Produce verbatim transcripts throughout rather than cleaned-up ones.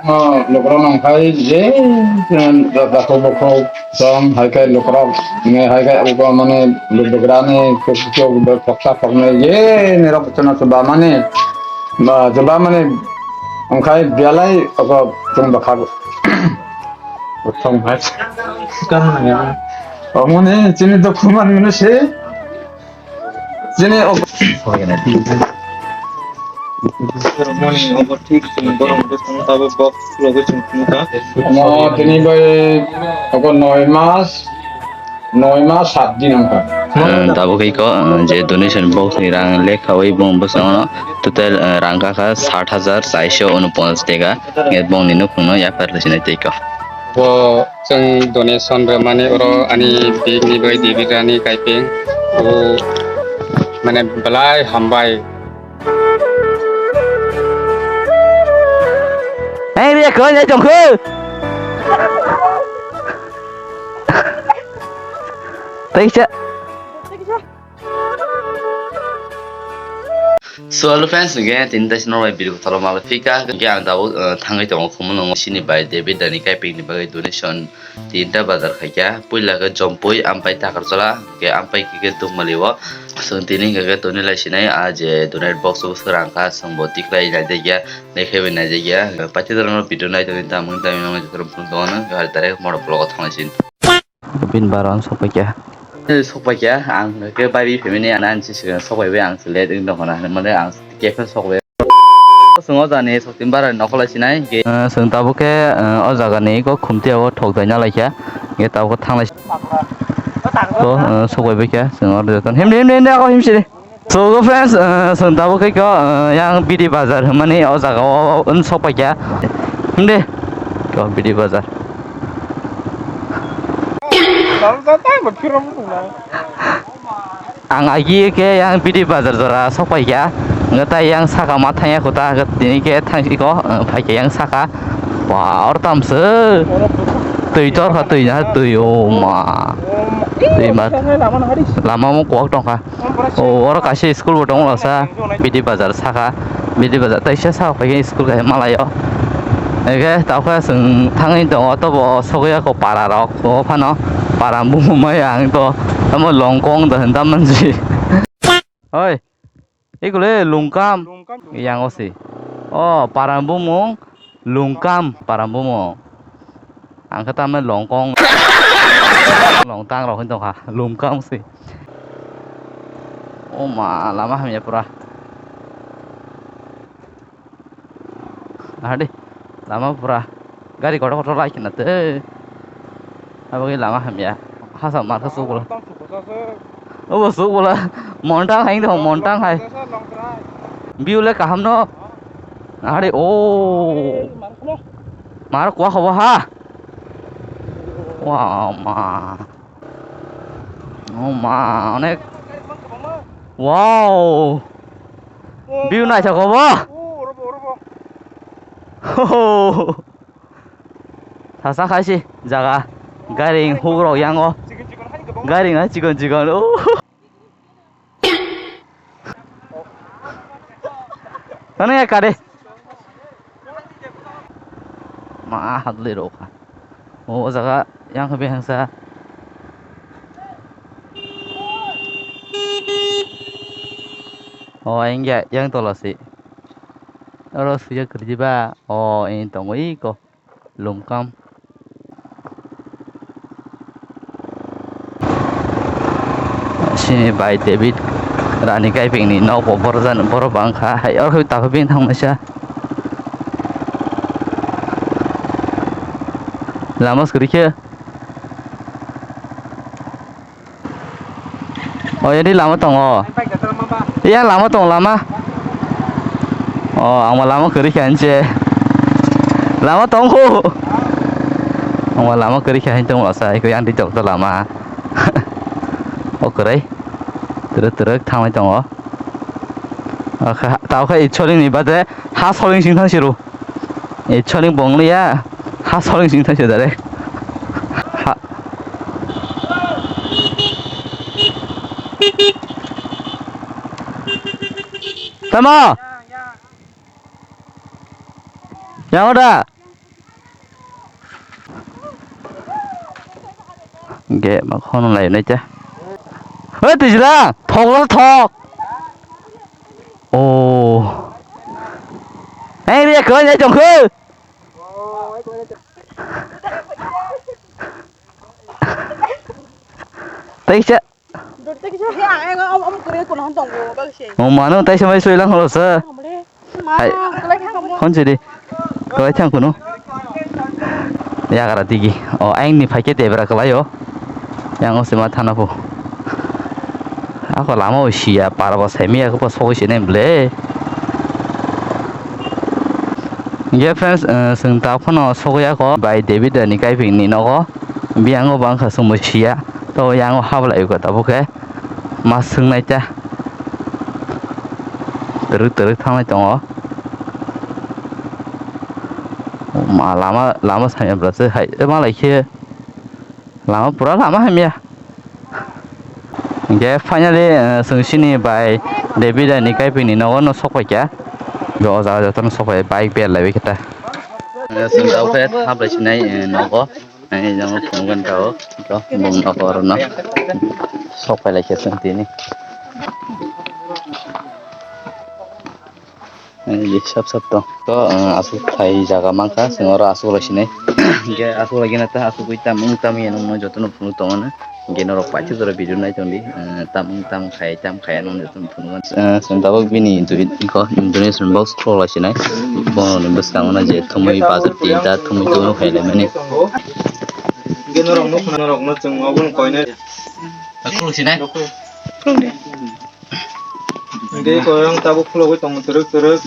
Oh, lukurok nang khai je, eh, da-, dakhok bukhok song hai khai lukurok, ne hai khai uko mane lubugrani kuk kuk be phoksa phoknai je nirok chana chuba mani, ba chuba mani wngkhai belai oko chwng bwkha song hai. Omoni chini dukhu mani mani se. Jene o- Moni obo thik, chwng borok hwnkhe chwng tabuk box rogwi chwng phunukha. Omo tini bai obo noi mas, noi mas sat din wngkha. Eh, tabuk khe ko, eh, je donation box ni rang lekhawi bong bwskango total, eh, rang kakha sat hajar chaisho unoponchas teka, eh, bongni nukhungno yapharlai sinai tei ko. Bo chwng donation rwmani oro ani bini bai David Rani Kaipeng o mane belai hambai. Hey, dia kau nyai jongke. Thanks ya. So hello friends, again tini taisno bai video kotor malai phika, again ang tabuk, uh, thangwi tongo Khumulwngo sini bai David Rani Kaipeng ni bagwi donation tinta bazar khaikha, puila khe Jompui, ampai Takarjala, hwnkhe ampai khe Dukmali o. Chwng tini hwnkhe toni lai sinai, ah, je donate box o swrang kha, chwng bo tiklai nai jakya, lekhe bai nai jakya, paithago video nai tongwi tamung tamung nang nai jotono phunuk tongo, hwnkhe direct moro vlog o thanglai sini. Bini bara ang sokpaikha. Eh, sokpaikha, ang hwnkhe bai bi phaimani, ano ani se swkang sokpaibai, ang se late wng tongkha na hinmale ang khe phano sokbai. Chwng o jani soktin bara nokol lai sinai, hwnkhe, eh, chwng tabuk khe, eh, o jaga ni kok khumti o thok dai na laikha, hwnkhe tabuk khe thanglai. To, eh, sokpaibaikha, chwng oro joto himdi, himdi, himdi, ako himsidi. So, go friends, uh, chwng tabuk khe ko, uh, yang Bidi Bazar hwnmani o jaga o, um, sok paikha. Himde. Ko Bidi Bazar. Ang agi khe yang Bidi Bazar jora sok paikha. Ngetai yang saka ma thangya kota, tini khe thangsi ko, uh, phaikha yang saka. Wah, or tamse. Twi tor kha, twi na, twi, oh ma. Twi ma. Lama mo kwak tongkha. O, oro kaisa school bo tongo, sa Bidi Bazar saka, Bidi Bazar taisa saka phaikhe school kaisa malaio. Ege tawkhe chwng thangwi tongo, tobo sogwi ako para rok, o phano para bumung mai ang to, tamo longkong da hinda manji. Oi, ikole lungkam. Lungkam. Yang osi. O, para bumung. Lungkam para bumung. Ang khe tamni longkong, longtang rok hwn tongkha, lungkam se. O ma, lama hamya pura. Aha de, lama pura. Gari kotor kotor lai khna te. Abo lama hamya. Hasa mar kha suk bwla. Obo suk bwla. Montang hai tong, montang hai. View le kaham no. Are o. Mar kwa khobo ha. Wa ma. O ma, onek. Wow. View naithok khobo. Thasa khai se jaga. Gairing hugrok yango. Gairing hai chikon chikon. Oh. Tani ya kare. Ma hadle rokha. O jaga yang khe behangsa. O yang ya, yang tola si. Oro suya kerja ba. O ini tongwi ko. Lungkam. Sini bai David Rani Kaiping ni nok bo borok bangkha hai oro takhuk bini thangmasa. Lama suri khe. O, yani lama tongo. Yang lama tongo, lama. O, ang ma lama kwrwi kha hinse. Lama tongo. Ang ma lama kwrwi kha hin tongo sa, iko yang di jokto lama. O kwrwi. Twrwk twrwk thanglai tongo. O kha, tao kha i choling ni bade ha soling sing thang siru. E, choling bong liya. Ha soling sing thang se direct. Ha. Tamo? Yang udah. Ge ma khono lai nai cha. Hei twijla, thok la thok. Oh. Hei re ko nai tong khu. Tei cha. Oh mano tei samai soi lang holo sa. Hai. Hon sidi. Kwlai thang kuno. Yagra digi. O, aing ni phaikhe debra kwlai o. Yang o sima thana pho. Ako lama o siya, para bo saimi ya, ko sogwi sini ble. Ye friends, eh, sung ta phano sogwi ako bai David ni kaiping ni nogo. Biyango bangkha sumui siya. To yang o habla yuka tabuk khe. Ma sung nai ta. Twrwk twrwk thanglai tongo. Ma lama, lama saya berarti hai, eh, malai khe lama pura lama hamya. Hingke finally, eh, chwng sini bai David ni kaipini nogo no sok paikha. Bo o jaga jotono sok pai, bike bel lai khe ta. Eh, chwng tabuk khe hablai sinai, eh, nogo. Ang jang phunukgwi tao, to bumno horono sok pailai khe chwng tini. Ang sap sap tong. To, eh, aswk thai jaga mankha, chwng oro aswk lai sinai. Hingke aswk lai gana ta aswk ui tam wng tam ya nungno jotono phunuk tongmani. Hingke norok paithak jora video nai tongdi, eh, tam wng tam khai tam khai nungno jotono phunukmani. Eh, chwng tabuk bini dui ko Indonesian box khulok lai sinai. Bono ni bwskango na je thumui bazar tinta thumui thumui khailai mani. Hingke norok nukha norokno chwng obo koinai. Khuluk sinai. Hingke koirang tabuk khulogwi tongo twrwk twrwk.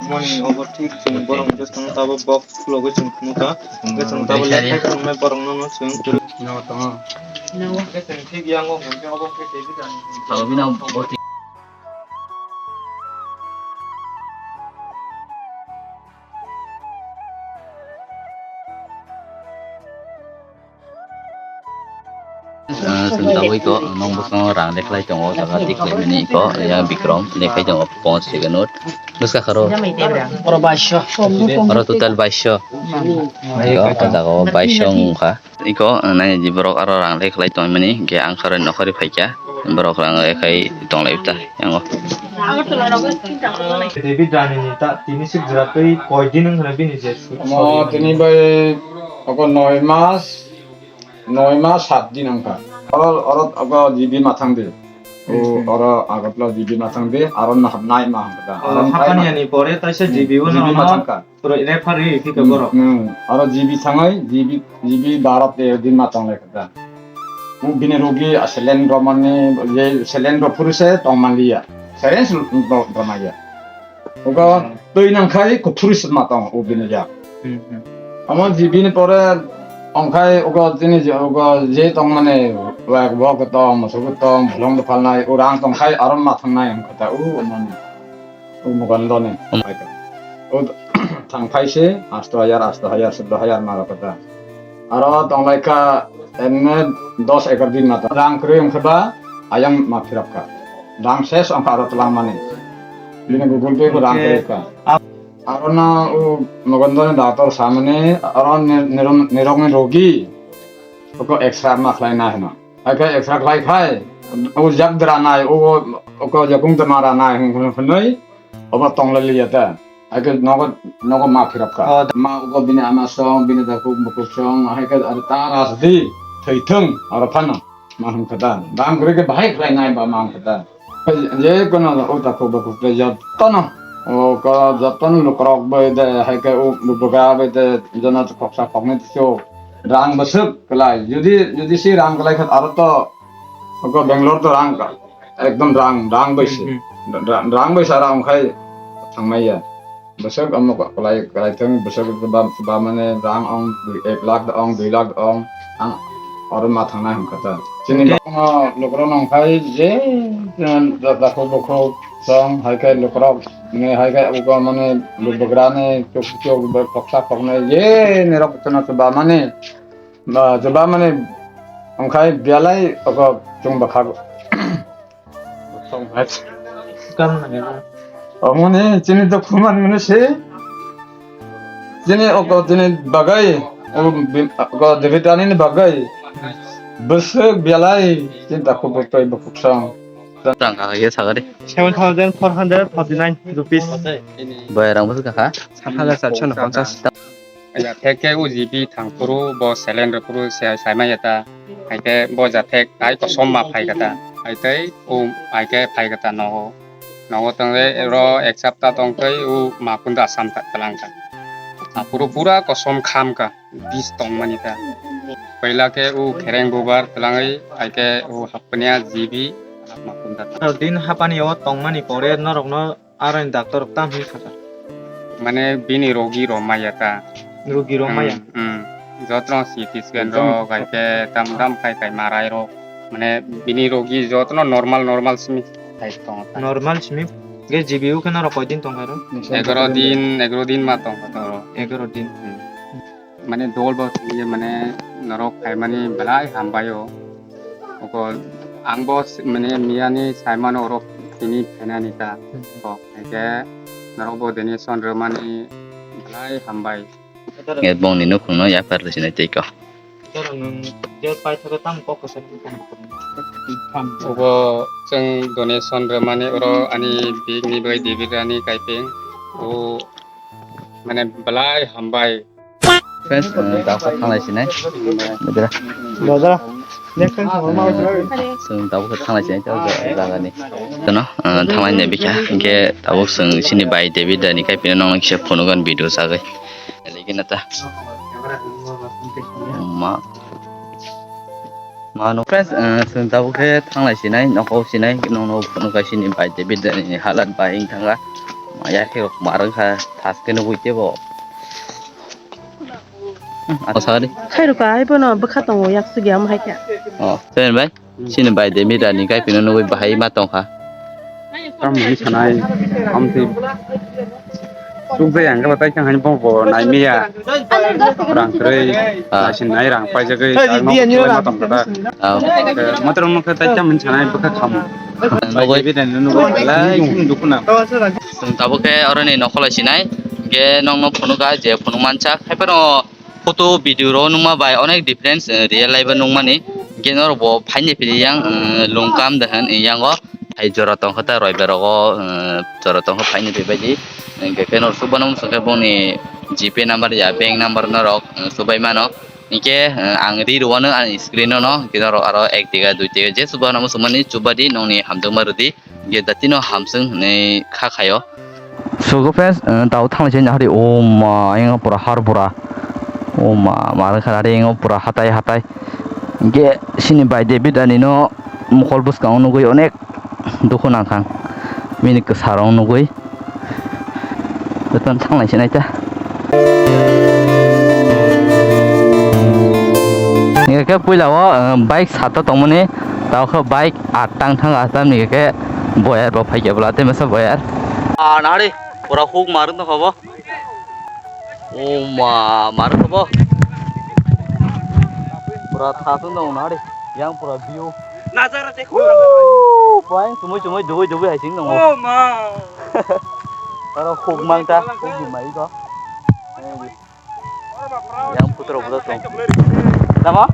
Moni obo thik chwng borok hwnkhe chwng tabuk box khulogwi chwng phunukha. Hwnkhe chwng tabuk lekhai phunuknai borokno no chwng kwrwi. Hwnkhe chwng thik yango hwnkhe obo khe tei bwtang. Ah, chwng tabuk iko, nwng bwskango rang lekhlai tongo, jaga tik khlaimani iko, yang Bikram lekhai tongo, pons second note. Bwska kharo? Oro baisho. Oro total baisho. Iko, o jaga o baisho wngkha. Iko, nai di borok aro rang lekhlai tongmani, hingke ang kharo nokhorwi phaikha, borok rang lekhai tonglai ta, yango. David Rani ni ta tini sik jora twi koi din wngkha bini je su-, Omo tini bai obo noi mas, noi mas sat din wngkha. Oro, oro obo G B mathang di. O, oro Agartala G B mathang di, aro naham nai ma hangkha da. O, aro nai ma. Hapani ani pore taisa G B o G B no mathang ka. Pura refer ri thik borok. Hmm, aro G B thangai, G B, G B baro tero din ma tonglai kha da. Bini rogi a selen romani, ye selen ro phuru se tong manliya. Selen ro, romaya. Ogo twi nang khai kuthuri se ma tong o bini ya. Hmm, hmm. Amo G B ni pore ongkhai ogo tini je ogo je tong mani wak wak tong, musuk tong, bolong tong phalnai, o rang tong khai aro ma thangnai ongkha ta o mani. O Mukundoni. Hmm. O thang phai se asto hayar, asto hayar, suddo hayar ma rok ta. Aro tonglai kha emne dos ekar din ma ta. Rang kwrwi wngkhe ba ayang ma phirap kha. Rang ses wngkha aro twlang mani. Bini Google Pay bo rang kwrwi kha. Aro no o Mukundoni doctor samani aro ni-, nirok-, nirokni rogi oko extra ma khlai na hino. Haikhe extra khlai khai, o jak dra nai, o, o ko jakung dra nai, hwn, hwn, hwnwi, obo tonglai liya ta. Haikhe nogo, nogo ma phirap kha. Oh. Ma ogo bini ama song, bini dakhuk bukhuk song, haikhe ar ta ras di, thwi thung, aro phano, ma hwn kha ta. Bang kwrwi khe bahai khlai nai ba ma hwn kha ta. Je kono o dakhuk bukhuk le jotono, o ko jotono lukrok bai de, haikhe o bubagra bai de, jono khoksa khoknwi tiso. Rang bwswk kwlai. Jodi, jodi se rang kwlai kha aro to, oko Bangalore to rang ka, ekdom rang, rang bai se. Hmm, hmm. Ra-, ra-, rang bai se rang khai thangmai ya. Bwswk amo kwlai, kwlai thang bwswk ba, ba mane rang ong ek lakh da ong, dui lakh da ong, ang oro ma thangnai hwn kha ta. Chini okay. Bangma lukurok nong khai je, eh, da-, dakhuk bukhuk song hai khe lukurok ni hai khe uko mane lubugrani chuk chuk bai khoksa khoknai je nirok chana chuba mani, ba chuba mani ongkhai bialai oko chwng bwkha. Omoni chini dukhu man mani se. Chini oko chini bagai, o bi-, oko David Rani ni bagai. Bwswk belai chini dukhu bwtwi bwkhuk song. Rang kha ye sagari. Seven thousand four hundred forty-nine rupees. Boy rang bwswk kha? Saat hajar satso no ponchas. Jathek khe o G B thang phuru bo silent rw phuru se saimaya ta. Hai khe bo jathek hai kosom ma phai kha ta. Hai tei o hai khe phai kha ta nogo. Nogo tongwi ro ek sapta tong tei o ma kunda sam ta tlang kha. Aphuru pura kosom kham kha. Bis tong mani ta. Paila khe o khereng bubar twlangwi hai khe o hapnia G B ma kunda ta. Din hapani o tong mani pore norok no Aro ni doctor rok tam hwn kha ta? Mane bini rogi rok maya ta. Rogi rok maya? Hmm, hmm. Jotno C T scan rok, hai khe tam dam khai khai marai rok. Mane bini rogi jotno normal, normal simi khai tongo ta. Normal simi? Ge G B U khe norok koi din tong kha ro? Egaro din, egaro din ma tong kha ta ro. Egaro din. Hmm. Mane dol bo tongye mane norok phaimani belai hambai o. Oko ang bo s-, mane miyani saimano oro tini phainani ta. Hmm. Kok hai khe norok bo donation rwmani belai hambai. Nge bongni nukhungno yapar rwsinai tei kok. Obo chwng donation rwmani oro ani bikni bai David Rani Kaipeng. O mane belai hambai. Friends, eh, tabuk khe thanglai sinai. Bajra. Bajra. Next time sama mau. Eh, chwng tabuk khe thanglai sinai, tabuk jagani. Kono, eh, thanglai nai bikha, hinkhe tabuk chwng chini bai David Rani Kaipengno nokno kisa phunukgo video sagwi. Lagi nata. Ma. Mano friends, eh, chwng tabuk khe thanglai sinai, nokhao sinai, nokno phunukha chini bai David Rani ni halat bai wng thangkha. Maya khe rok mar wngkha, thas khe nugui tebo. Hmm, asa di. Khairokha, hai bono bwkha tongo, yak sugya omo hai khe. Oh, pen bai? Chini bai David Rani Kaipengno nugui bahai ma tongkha. Tamo hwnwi sanai, amtwi chukjaya hwnkhe bo tai khe haino bo naimaya. Rang kwrwi, ah, naising nai rang paijagwi, ah, ma tong kha da. Ah. Matwrwngno khe tai tamo hwnwi sanai bwkha khamu. Nugui. Bai David Rani nugui belai chwng dukhu nang. Chwng tabuk khe oroni nokholai sinai, hinkhe nokno phunukha je phunuk mansa, hai phano photo video rok nukma bai onek difference, eh, real life o nukmani. Hinkhe norok bo phaini phiri yang, eh, lungkam de hwn yang o hai jora tongkha ta roibar rogo, eh, jora tongkha phaini phiri bai di. Hinkhe khe norok chubanw muchung khe boni G Pay number ya bank number norok, eh, chubai mano. Hinkhe, eh, ang ri rwano ani screen o no, hinkhe norok aro ek tiga dui tiga je chubanw muchungmani chuba di nokni hamjakma rw di. Ge datino hamswng hinwi kha khaio. Sugo friends, eh, tao thanglai se nahari, o ma, ayang pura har pura. O ma, ma rwkha nari, ayang pura hatai hatai. Ge sini bai David Rani no mokol bwskango nugui onek dukhu nangkha. Bini kwsarong nugui. Jotono thanglai se nai ta. Hingke puila o, eh, bike sata tongmani, tao khe bike attang thang asam ni khe boyar bo phaikya bwla tei masa boyar. Ah, nari, pura huk marwk tongkha bo. O ma, marwk bo. Pura thasung tong nari, yang pura view. Woo, pura yang chumui chumui dubui dubui hai sing tongo. Oh ma. Aro huk mang ta, huk di mai ko. Yang putra putra tong. Tama?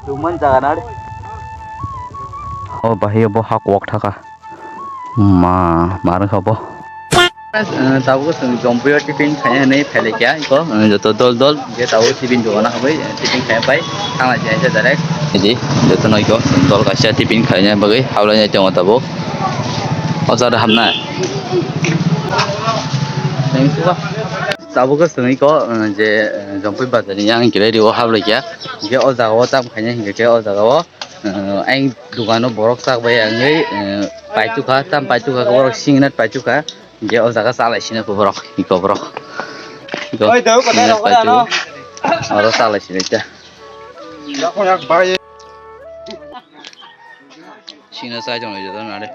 Duman jaga nari. Oh, bahai bo hak wok thaka. Ma, mar kha bo. Eh, tabuk chwng Jompuio tiffin khaina hinwi phailai kha, iko, eh, joto dol dol, je tabuk tiffin dogana hwnwi, eh, tiffin khaina pai, thangla jai jai direct. Eji, joto no iko, dol kaisa tiffin khaina bagwi, hablai nai tongo tabuk. O jaga hamna. Tabuk chwng iko, eh, je, eh, Jompui bazar ni yang kirai rio hablai kha, je o jaga o tam khaina hinkhe o jaga o, eh, ayang dogano borok chak bai wngwi, eh, paitukha, tam paitukha, borok singnat paitukha. Hinkhe o jaga chalai sina khe borok, iko borok. Iko singnat paitukha. Oro chalai sina ta. Sina chai tong lai joto nare.